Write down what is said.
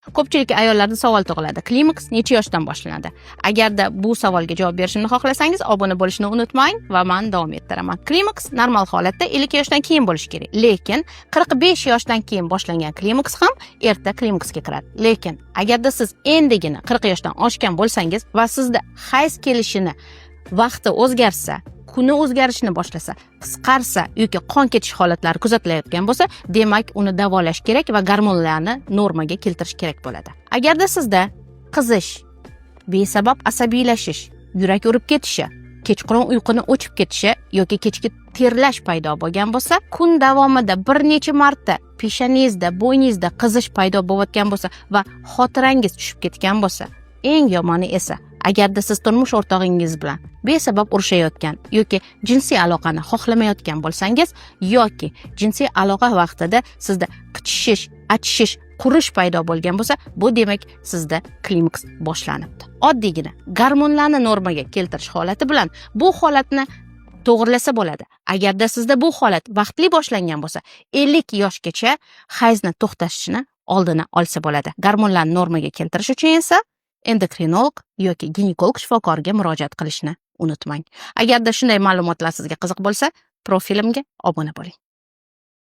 Ko'pchilik ayollarda savol tug'iladi: klimaks necha yoshdan boshlanadi? Agarda bu savolga javob berishimni xohlasangiz, obuna bo'lishni unutmang va man davom ettiraman. Klimaks normal holatda 50 yoshdan keyin bo'lishi kerak, lekin 45 yoshdan keyin boshlangan klimaks ham erta klimaksga kiradi. Lekin agarda siz endigina 40 yoshdan oshgan bo'lsangiz va sizda hayz kelishini vaqti o'zgarsa, kuni o'zgarishni boshlasa, qisqarsa yoki qon ketish holatlari kuzatilayotgan bo'lsa, demak, uni davolash kerak va gormonlarni normaga keltirish kerak bo'ladi. Agarda sizda qizish, besabab asabiylashish, yurak urib ketishi, kechqurun uyquni o'chib ketishi yoki kechki terlash paydo bo'lgan bo'lsa, kun davomida bir necha marta peshonangizda, bo'yningizda qizish paydo bo'layotgan bo'lsa va xotirangiz tushib ketgan bo'lsa, eng yomoni esa, agarda siz turmush o'rtog'ingiz bilan besabab urushayotgan yoki jinsiy aloqani xohlamayotgan bo'lsangiz yoki jinsiy aloqa vaqtida sizda qichishish, achishish, qurish paydo bo'lgan bo'lsa, bu demak, sizda klimaks boshlanibdi. Oddiygina gormonlarni normaga keltirish holati bilan bu holatni to'g'irlasa bo'ladi. Agarda sizda bu holat vaqtli boshlangan bo'lsa, 50 yoshgacha hayzni to'xtashini oldini olsa bo'ladi. Gormonlarni normaga keltirish uchun esa endokrinolog yoki ginekolog shifokoriga murojaat qilishni unutmang. Agarda shunday ma'lumotlar sizga qiziq bo'lsa, profilimga obuna bo'ling.